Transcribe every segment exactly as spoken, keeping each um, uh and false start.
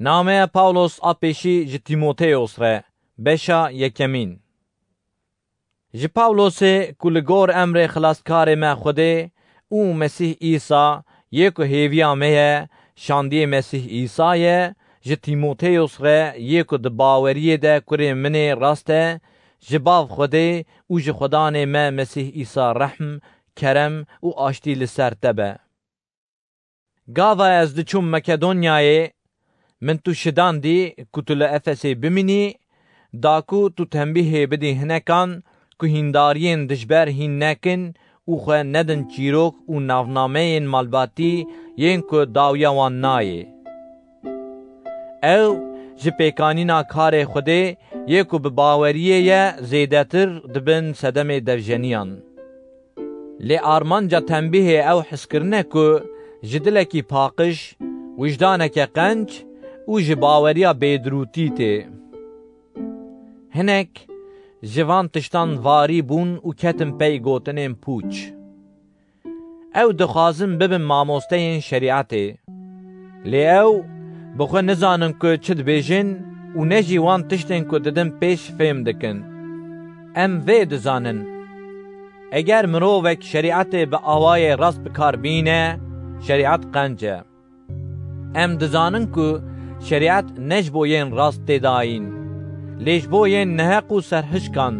Nameya Pawlos a pêşî ji Tîmoteyos re, beşa yekemîn. Ji Pawlosê ku li gor emrê Xilaskarê me Xwedê û Mesîh Îsa yê ku hêviya me ye, şandiyê Mesîh Îsa ye, ji Tîmoteyos re yê ku di baweriyê de kurê min ê rast e, ji Bav Xwedê û ji Xwedanê me Mesîh Îsa rehm, kerem û aştî li ser te be. Gava ez diçûm Makedonyayê, min tu şidandî ku tu li Efesê bimînî, da ku tu tembîhê bidî hinekan ku hîndariyên dijber hîn nekin û xwe nedin çîrok û navnameyên malbatî yên ku dawiya wan nayê. Ew ji pêkanîna karê Xwedê yê ku bi baweriyê ye zêdetir dibin sedemê devjeniyan. Lê armanca tembîhê ew hizkirin e ku ji dilekî paqij, wijdaneke qenc û ji baweriya bêdirûtî tê. Hinek ji van tiştan varî bûn û ketin pey gotinên pûç. Ew dixwazin bibin mamosteyên şerîetê. Lê ew bi xwe nizanin ku çi dibêjin û ne jî wan tiştên ku didin pêş fêm dikin. Em vê dizanin. Eger mirovek şerîetê bi awayê rast bi kar bîne, şerîet qenc e. Em dizanin ku şerîet ne ji bo yên rast tê dayîn, lê ji bo yên neheq û serhişkan,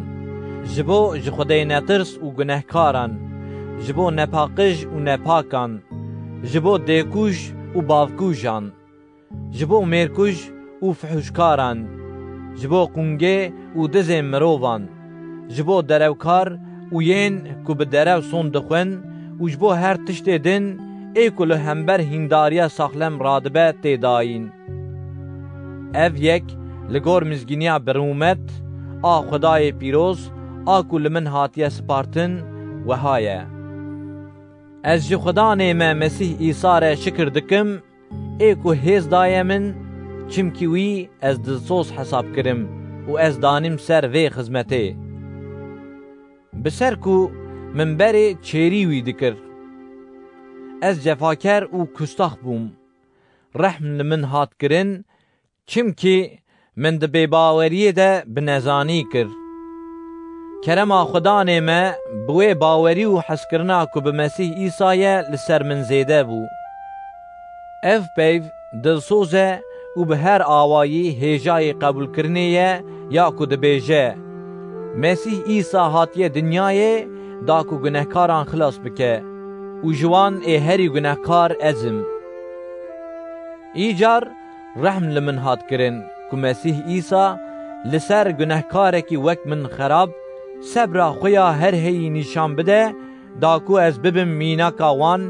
ji bo ji Xwedê netirs û gunehkaran, ji bo nepaqij û nepakan, ji bo dêkuj û bavkujan, ji bo mêrkuj û fihûşkaran, ji bo qûngê û dizên mirovan, ji bo derewkar û yên ku bi derew son dixwin û ji bo her tiştê din ê ku li hember hîndariya saxlem radibe tê dayîn. Ev yek li gor mizgîniya birûmet a Xwedayê pîroz a ku li min hatiye spartin wiha ye. Ez ji Xwedanê me Mesîh Îsa re şikir dikim, ê ku hêz daye min, çimkî wî ez dilsoz hesab kirim û ez danîm ser vê xizmetê. Bi ser ku min berê çêrî wî dikir. Ez cefaker û kustax bûm. Rehm li min hat kirin, çimkî min di bêbaweriyê de bi nezanî kir. Kerema Xudanê me bi wê bawerî û hezkirina ku bi Mesîh Îsa ye li ser min zêde bû. Ev peyv dilsoz e û bi her awayî hêjayî qebûlkirinê ye ya ku dibêje, Mesîh Îsa hatiye dinyayê da ku gunehkaran xilas bike û ji wan ê herî gunehkar ez im. Îcar rehm li min hat kirin ku Mesîh Îsa li ser gunehkarekî wek min xerab, sebra xwe ya her heyî nîşan bide, da ku ez bibim mînaka wan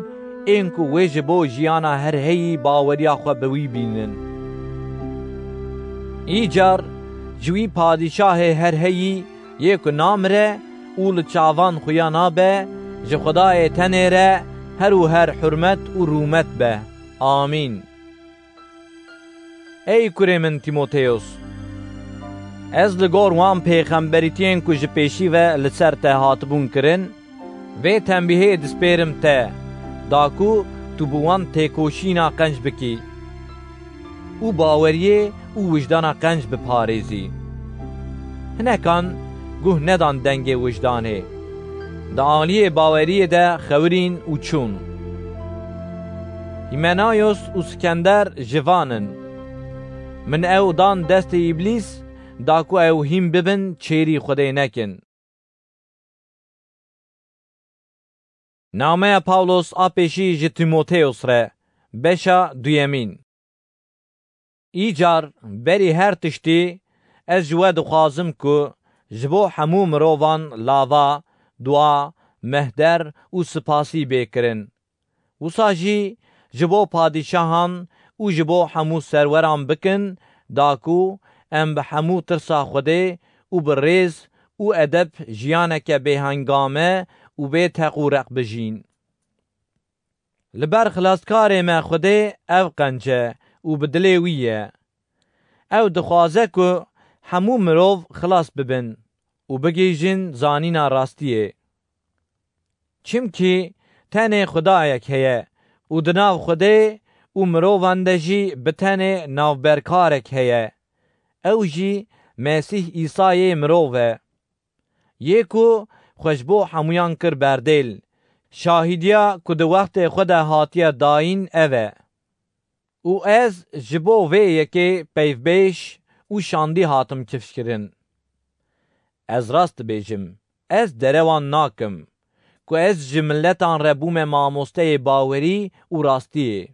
ên ku wê ji bo jiyana her heyî baweriya xwe bi wî bînin. Îcar ji wî padîşahê her heyî yê ku namire û li çavan xuya nabe, ji Xwedayê tenê re her û her hurmet û rûmet be. Amîn. Ey kurê min Tîmoteyos, ez li gor wan pêxemberîtiyên ku ji pêşî ve li ser te hatibûn kirin, vê tembîhê dispêrim te, da ku tu bi wan têkoşîna qenc bikî û baweriyê û wijdana qenc biparêzî. Hinekan guh nedan dengê wijdanê. Di aliyê baweriyê de xewirîn û çûn. Hîmenayos û Sikender ji van in. Min ew dan destê Îblîs, da ku ew hîn bibin çêrî Xwedê nekin. Nameya Pawlos a pêşî ji Tîmoteyos re, beşa duyemîn. Îcar berî her tiştî ez ji we dixwazim ku ji bo hemû mirovan lava, dua, mehder û sipasî bê kirin. Wisa jî ji bo padîşahan û ji bo hemû serweran bikin, da ku em bi hemû tirsa Xwedê û bi rêz û edeb jiyaneke bêhengame û bê teq û req bijîn. Li ber Xilaskarê me Xwedê ev qenc e û bi dilê wî ye. Ew dixwaze ku hemû mirov xilas bibin û bigihîjin zanîna rastiyê. Çimkî tenê Xwedayek heye û di nav Xwedê û mirovan de jî bi tenê navberkarek heye. Ew jî Mesîh Îsayê mirov e. Yê ku xwe ji bo hemûyan kir berdêl, şahîdiya ku di wextê xwe de hatiye dayîn ev e. Û ez ji bo vê yekê peyvbêj û şandî hatim kifşkirin. Ez rast dibêjim, ez derewan nakim, ku ez ji miletan re bûme mamosteyê bawerî û rastiyê.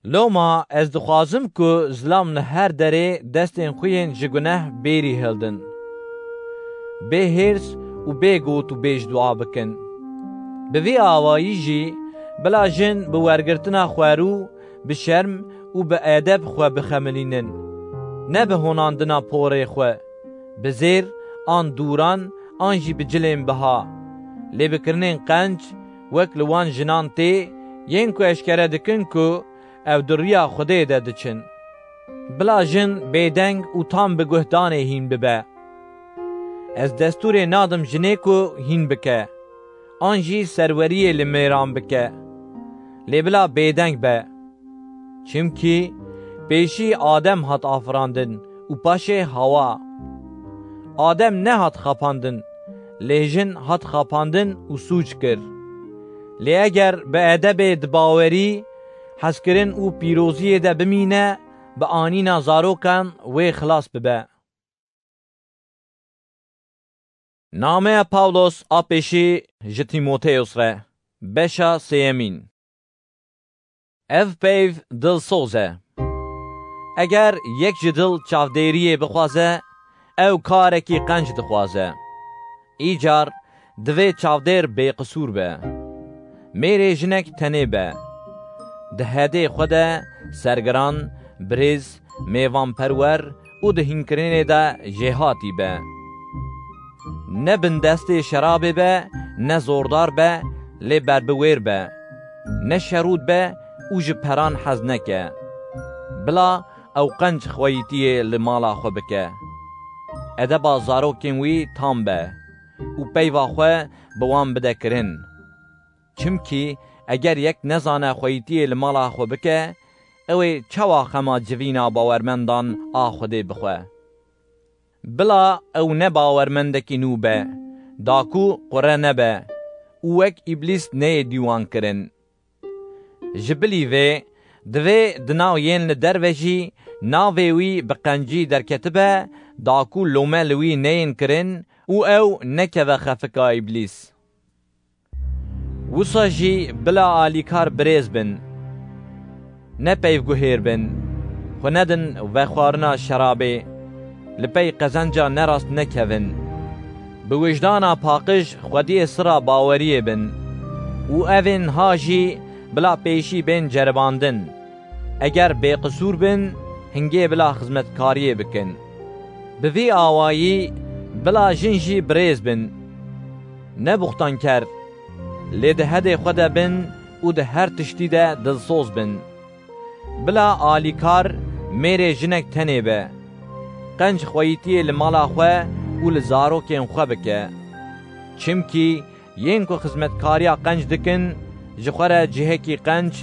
Loma ez dixwazim ku zilam li her derê destên xwe yên ji guneh bêrî hildin. Bê hêrs û bê got û bêj dua bikin. Bi vî awayî jî bila jin bi wergirtina xwerû, bi şerm û bi edeb xwe bixemilînin. Ne bi honandina porê xwe, bi zêr an dûran an jî bi cilên biha. Lê bi kirinên qenc, wek li wan jinan tê, yên ku eşkere dikin ku ew di riya Xwedê de diçin. Bila jin bêdeng û tam bi guhdanê hîn bibe. Ez destûrê nadim jinê ku hîn bike, an jî serweriyê li mêran bike. Lê bila bêdeng be. Çimkî pêşî Adem hat afirandin û paşê Hawa. Adem nehat xapandin, lê jin hat xapandin û sûc kir. Lê eger bi edebê di bawerî, hezkirin û pîroziyê de bimîne, bi anîna zarokan wê xilas bibe. Nameya Pawlos a pêşî ji Tîmoteos re, beşa sêyemîn. Ev peyv dilsoz e. Eger yek ji dil çavdêriyê bixwaze, ew karekî qenc dixwaze. Îcar divê çavdêr bêqisûr be. Mêrê jinek tenê be. Di hedê xwe de sergiran, birêz, mêvanperwer û di hînkirinê de jêhatî be. Ne bindestê şerabê be, ne zordar be, lê berbiwêr be. Ne şerûd be û ji peran hez neke. Bila ew qenc xweyîtiyê li mala xwe bike. Edeba zarokên wî tam be û peyva xwe bi wan bide kirin. Çimkî eger yek nezane xweyîtiyê li mala xwe bike, ew ê çawa xema civîna bawermendan a Xwedê bixwe? Bila ew ne bawermendekî nû be, da ku qure nebe û wek Îblîs neyê dîwankirin. Ji bilî vê, divê di nav yên li derve jî navê wî bi qencî derketibe, da ku lome li wî neyên kirin û ew nekeve xefika Îblîs. Wisa jî bila alîkar birêz bin. Ne peyvguhêr bin. Xwe nedin vexwarina şerabê. Li pey qezenca nerast nekevin. Bi wijdana paqij xwediyê sira baweriyê bin. Û evên ha jî bila pêşî bên ceribandin. Eger bêqisûr bin, hingê bila xizmetkariyê bikin. Bi vî awayî bila jin jî birêz bin. Ne buxtanker, lê di hedê xwe de bin û di her tiştî de dilsoz bin. Bila alîkar mêrê jinek tenê be. Qenc xweyîtiyê li mala xwe û li zarokên xwe bike. Çimkî yên ku xizmetkariya qenc dikin, ji xwe re cihekî qenc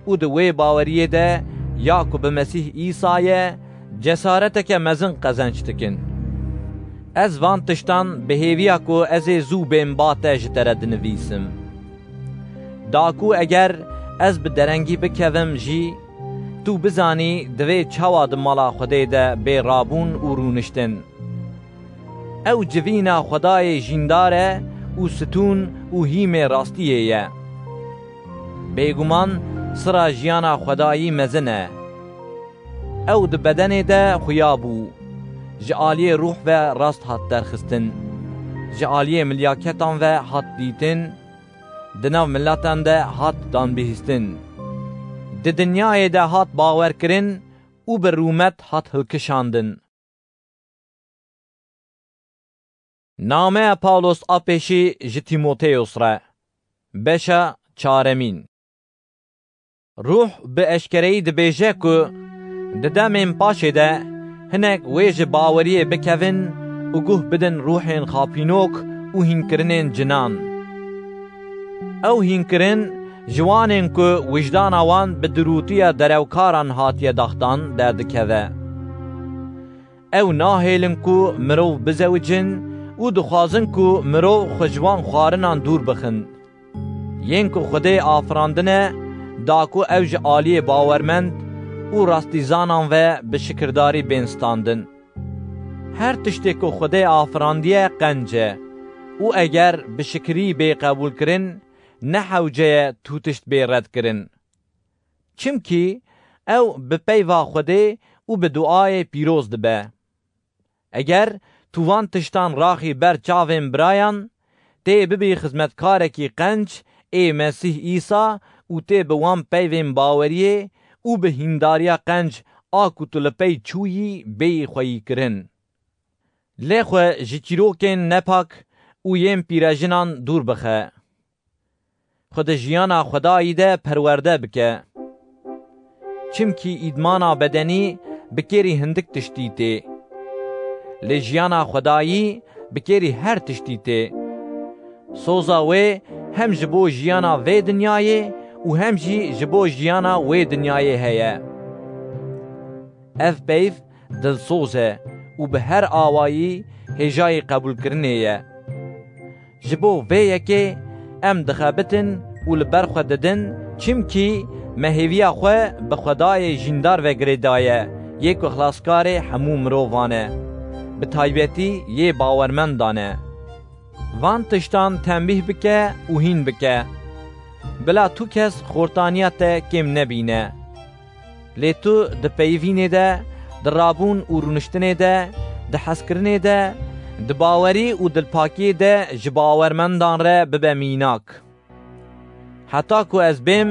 û di wê baweriyê de ya ku bi Mesîh Îsa ye, cesareteke mezin qezenc dikin. Ez van tiştan bi hêviya ku ez ê zû bêm ba te ji te re dinivîsim. Da ku eger ez bi derengî bikevim jî, tu bizanî divê çawa di mala Xwedê de bê rabûn û rûniştin. Ew civîna Xwedayê jîndar e û stûn û hîmê rastiyê ye. Bêguman sira jiyana Xwedayî mezin e. Ew di bedenê de xuya bû. Ji aliyê ruh ve rast hat derxistin. Ji aliyê milyaketan ve hat dîtin. Di nav milatan de hat danbihîstin. Di dinyayê de hat bawerkirin û bi rûmet hat hilkişandin. Nameya Pawlos a pêşî ji Tîmoteyos re, beşa çaremîn. Ruh bi eşkereyî dibêje ku di demên paşê de hinek wê ji baweriyê bikevin û guh bidin ruhên xapînok û hînkirinên cinan. Ew hînkirin Ji wanên ku wijdana wan bi dirûtiya derewkaran hatiye daxtan derdikeve. Ew nahêlin ku mirov bizewicin û dixwazin ku mirov xwe ji van xwarinan dûr bixin. Yên ku Xwedê afirandine, da ku ew ji aliyê bawermend û rastîzanan ve bi şikirdarî bên standin. Her tiştê ku Xwedê afirandiye qenc e û eger bi şikirî bê qebûlkirin, ne hewce ye tu tişt bê redkirin. Çimkî ew bi peyva Xwedê û bi duayê pîroz dibe. Eger tu van tiştan raxî ber çavên birayan, tê bibî xizmetkarekî qenc ê Mesîh Îsa û tê bi wan peyvên baweriyê û bi hîndariya qenc a ku tu li pey çûyî bêyî xweyîkirin. Lê xwe ji çîrokên nepak û yên pîrejinan dûr bixe. Xwe di jiyana Xwedayî de perwerde bike. Çimkî îdmana bedenî bi kêrî hindik tiştî tê. Lê jiyana Xwedayî bi kêrî her tiştî tê. Soza wê hem ji bo jiyana vê dinyayê û hem jî ji bo jiyana wê dinyayê heye. Ev peyv dilsoz e û bi her awayî hêjayî qebûlkirinê ye. Ji bo vê yekê em dixebitin û li ber xwe didin, çimkî me hêviya xwe bi Xwedayê jîndar ve girêdaye, yê ku xilaskarê hemû mirovan e, bi taybetî yê bawermendan e. Van tiştan tembîh bike û hîn bike. Bila tu kes xortaniya te kêm nebîne. Lê tu di peyivînê de, di rabûn û rûniştinê de, di hezkirinê de, di bawerî û dilpakiyê de ji bawermendan re bibe mînak. Heta ku ez bêm,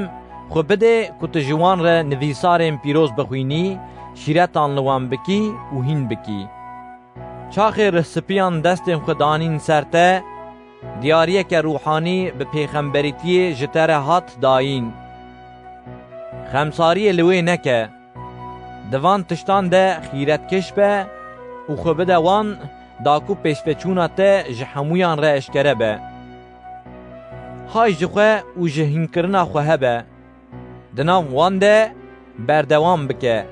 xwe bidê ku tu ji wan re nivîsarên pîroz bixwînî, şîretan li wan bikî û hîn bikî. Çaxê rihsipiyan destên xwe danîn ser te, diyariyeke rûhanî bi pêxemberîtiyê ji te re hat dayîn. Xemsariyê li wê neke. Di van tiştan de xîretkeş be û xwe bide wan, da ku pêşveçûna te ji hemûyan re eşkere be. Hay ji xwe û ji hînkirina xwe hebe. Di nav wan de berdewam bike.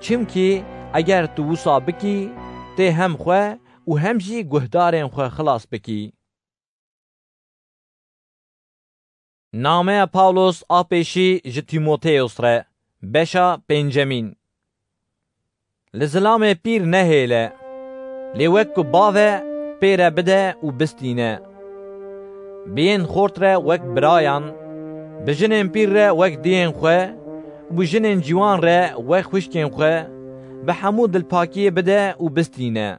Çimkî eger tu wisa bikî, tê hem xwe û hem jî guhdarên xwe xilas bikî. Nameya Pawlos a pêşî ji Tîmoteos re, beşa pêncemîn. Li zilamê pîr nehêle, lê wek ku bav e, pê re bide û bistîne. Bi yên xort re wek birayan, bi jinên pîr re wek diyên xwe û bi jinên ciwan re wek xwişkên xwe, bi hemû dilpakiyê bide û bistîne.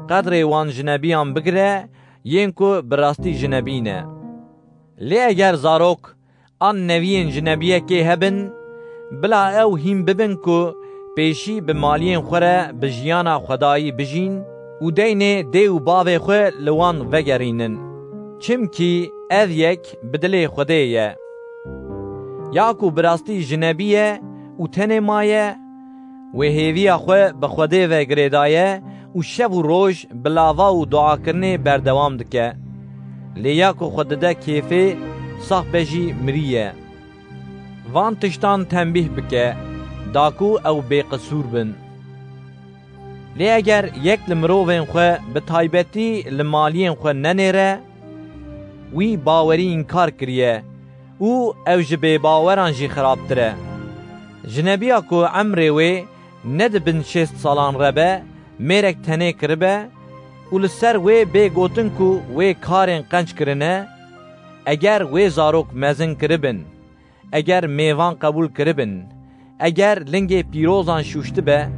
Qedrê wan jinebiyan bigire, yên ku bi rastî jinebî ne. Lê eger zarok an neviyên jinebiyekê hebin, bila ew hîn bibin ku pêşî bi maliyên xwe re bi jiyana Xwedayî bijîn û deynê dê û bavê xwe li wan vegerînin. Çimkî ev yek bi dilê Xwedê ye. Ya ku bi rastî jinebî ye û tenê maye, wê hêviya xwe bi Xwedê ve girêdaye û şev û roj bi lava û duakirinê berdewam dike. Lê ya ku xwe dide kêfê, sax be jî mirî ye. Van tiştan tembîh bike, da ku ew bêqisûr bin. Lê eger yek li mirovên xwe, bi taybetî li maliyên xwe nenêre, wî bawerî înkar kiriye û ew ji bêbaweran jî xirabtir e. Jinebiya ku emrê wê ne di bin şêst salan re be, mêrek tenê kiribe û li ser wê bê gotin ku wê karên qenc kirine, eger wê zarok mezin kiribin, eger mêvan qebûl kiribin, eger lingê pîrozan şûştibe,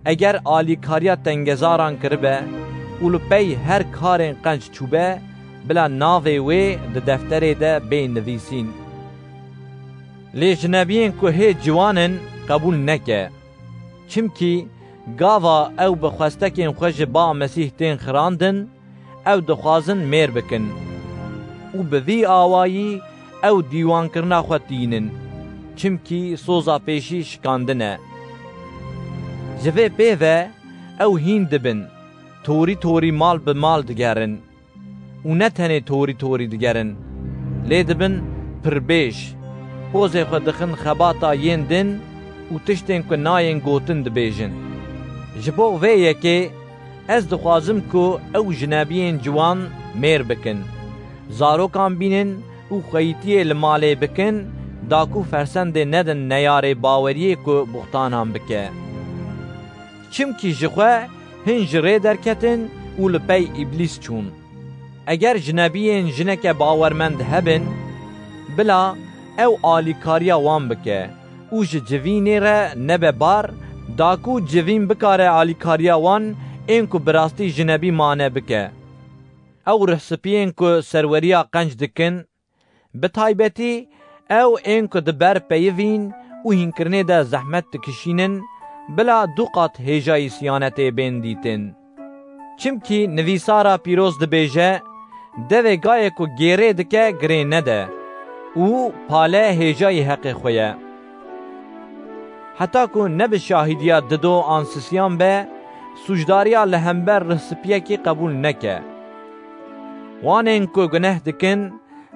eger alîkariya tengezaran kiribe û li pey her karên qenc çûbe, bila navê wê di defterê de bê nivîsîn. Lê jinebiyên ku hê ciwan in, qebûl neke. Çimkî gava ew bi xwestekên xwe ji ba Mesîh tên xirandin, ew dixwazin mêr bikin û bi vî awayî ew dîwankirina xwe tînin, çimkî soza pêşî şikandin e. Ji vê pê ve ew hîn dibin, torî torî mal bi mal digerin û ne tenê torî torî digerin, lê dibin pirbêj, pozê xwe dixin xebata yên din û tiştên ku nayên gotin dibêjin. Ji bo vê yekê ez dixwazim ku ew jinebiyên ciwan mêr bikin, zarokan bînin û xweyîtiyê li malê bikin, da ku fersendê nedin neyarê baweriyê ku buxtanan bike. Çimkî ji xwe hin ji rê derketin û li pey Îblîs çûn. Eger jinebiyên jineke bawermend hebin, bila ew alîkariya wan bike û ji civînê re nebe bar, da ku civîn bikare alîkariya wan ên ku bi rastî jinebî mane bike. Ew rihsipiyên ku serweriya qenc dikin, bi taybetî ew ên ku di ber peyivîn û hînkirinê de zehmet dikişînin, bila du qat hêjayî siyanetê bên dîtin. Çimkî nivîsara pîroz dibêje, devê gayê ku gêrê dike girê nede û pale hêjayî heqê xwe ye. Heta ku ne bi şahîdiya dido an sisiyan be, sûcdariya li hember rihsipiyekî qebûl neke. Wanên ku guneh dikin,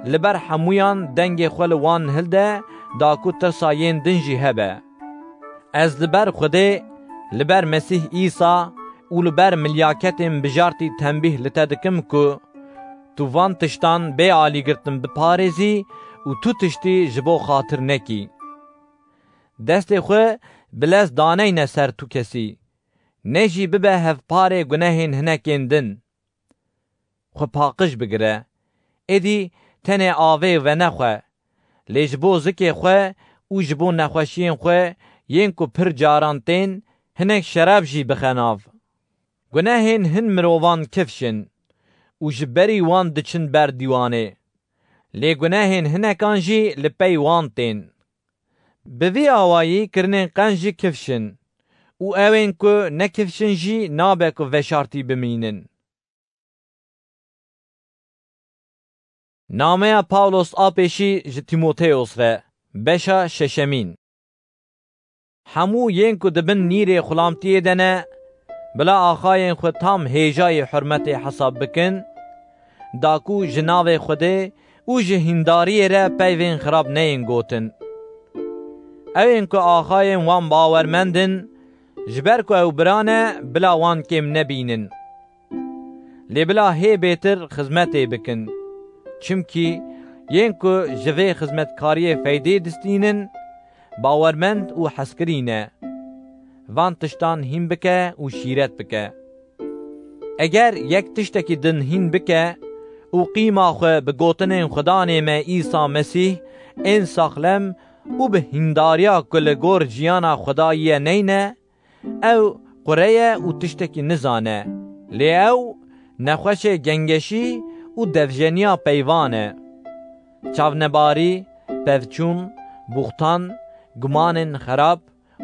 li ber hemûyan dengê xwe li wan hilde, da ku tirsa yên din jî hebe. Ez li ber Xwedê, li ber Mesîh Îsa û li ber milyaketên bijartî tembîh li te dikim ku tu van tiştan bê alîgirtin biparêzî û tu tiştî ji bo xatir nekî. Destê xwe bi lez daneyne ser tu kesî, ne jî bibe hevparê gunehên hinekên din. Xwe paqij bigire. Êdî tenê avê venexwe. Lê ji bo zikê xwe û ji bo nexweşiyên xwe yên ku pir caran tên, hinek şerab jî bixe nav. Gunehên hin mirovan kifş in û ji berî wan diçin ber dîwanê. Lê gunehên hinekan jî li pey wan tên. Bi vî awayî kirinên qenc jî kifş in û ewên ku ne kifş in jî nabe ku veşartî bimînin. Nameya Pawlos a pêşî ji Tîmoteos re, beşa şeşemîn. Hemû yên ku di bin nîrê xulamtiyê de ne, bila axayên xwe tam hêjayî hurmetê hesab bikin, da ku ji navê Xwedê û ji hîndariyê re peyvên xirab neyên gotin. Ewên ku axayên wan bawermend in, ji ber ku ew bira ne, bila wan kêm nebînin. Lê bila hê bêtir xizmetê bikin. Çimkî yên ku ji vê xizmetkariyê feydê distînin, bawermend û hezkirî ne. Van tiştan hîn bike û şîret bike. Eger yek tiştekî din hîn bike û qîma xwe bi gotinên Xudanê me Îsa Mesîh ên saxlem û bi hîndariya ku li gor jiyana Xwedayî ye neyne, ew qure ye û tiştekî nizane. Lê ew nexweşê gengeşî û devjeniya peyvan e. Çavnebarî, pevçûn, buxtan, gumanên xerab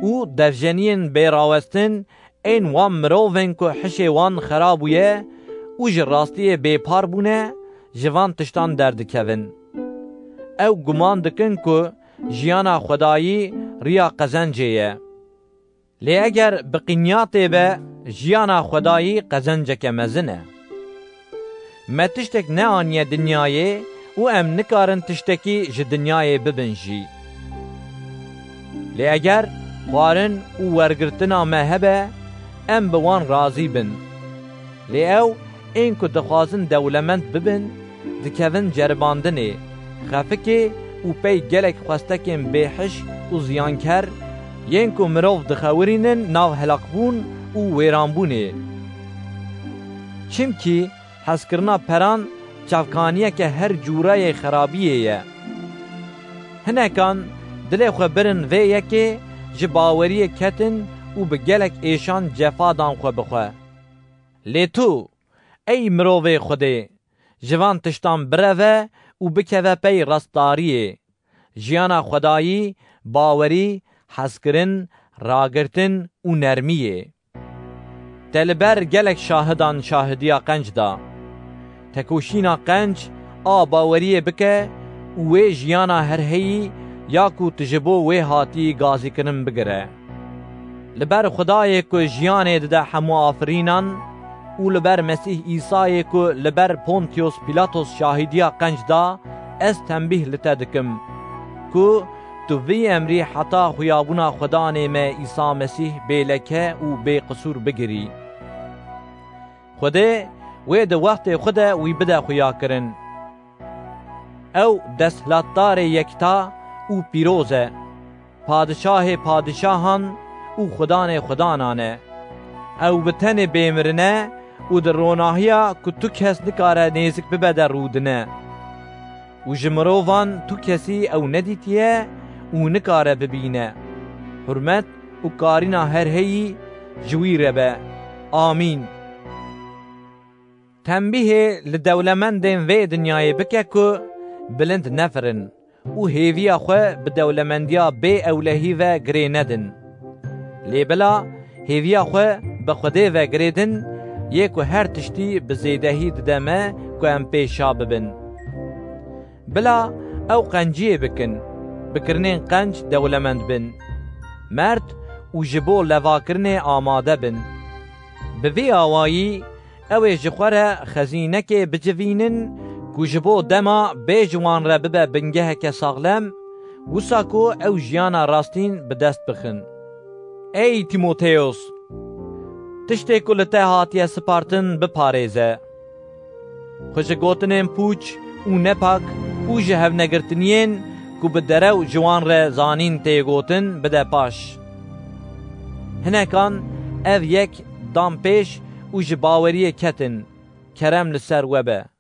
û devjeniyên bêrawestin ên wan mirovên ku hişê wan xera bûye û ji rastiyê bêpar bûne, ji van tiştan derdikevin. Ew guman dikin ku jiyana Xwedayî riya qezencê ye. Lê eger bi qinya tê be, jiyana Xwedayî qezenceke mezin e. Me tiştek neaniye dinyayê û em nikarin tiştekî ji dinyayê bibin jî. Lê eger xwarin û wergirtina me hebe, em bi wan razî bin. Lê ew ên ku dixwazin dewlemend bibin, dikevin ceribandinê, xefikê û pey gelek xwestekên bêhiş û ziyanker, yên ku mirov dixewirînin nav helakbûn û wêranbûnê. Çimkî hezkirina peran çavkaniyeke her cûreyê xerabiyê ye. Hinekan dilê xwe birin vê yekê, ji baweriyê ketin û bi gelek êşan cefa dan xwe bi xwe. Lê tu, ey mirovê Xwedê, ji van tiştan bireve û bikeve pey rastdariyê, jiyana Xwedayî, bawerî, hezkirin, ragirtin û nermiyê. Te li ber gelek şahidan şahidiya qenc da. Tekoşîna qenc a baweriyê bike û wê jiyana herheyî ya ku tu ji bo wê hatî gazîkirin bigire. Li ber Xwedayê ku jiyanê dide hemû afirînan û li ber Mesîh Îsayê ku li ber Pontius Pilatos şahîdiya qenc da, Ez tembîh li te dikim ku tu vî emrî heta xuyabûna Xudanê me Îsa Mesîh bêleke û bêqisûr bigirî. Xwedê wê di wextê xwe de wî bide xuyakirin. Ew desthilatdarê yekta û pîroz e. Padişahê padişahan û Xudanê xudanan e. Ew bi tenê bêmirin e û di ronahiya ku tu kes nikare nêzik bibe de rûdine. Û ji mirovan tu kesî ew nedîtiye û nikare bibîne. Hurmet û karîna her heyî ji wî re be. Amîn. Tembîhê li dewlemendên vê dinyayê bike ku bilind nefirin û hêviya xwe bi dewlemendiya bê ewlehî ve girê nedin. Lê bila hêviya xwe bi Xwedê ve girê din, yê ku her tiştî bi zêdehî dide me ku em pê şa bibin. Bila ew qenciyê bikin, bi kirinên qenc dewlemend bin. Merd û ji bo levakirinê amade bin. Bi vî awayî ew ê ji xwe re xezînekê bicivînin ku ji bo dema bê ji wan re bibe bingeheke saxlem, wisa ku ew jiyana rastîn bi dest bixin. Ey Tîmoteos, tiştê ku li te hatiye sipartin biparêze. Xwe ji gotinên pûç û nepak û ji hevnegirtiniyên ku bi derew ji wan re zanîn tê gotin bide paş. Hinekan ev yek dan pêş û ji baweriyê ketin. Kerem li ser we be.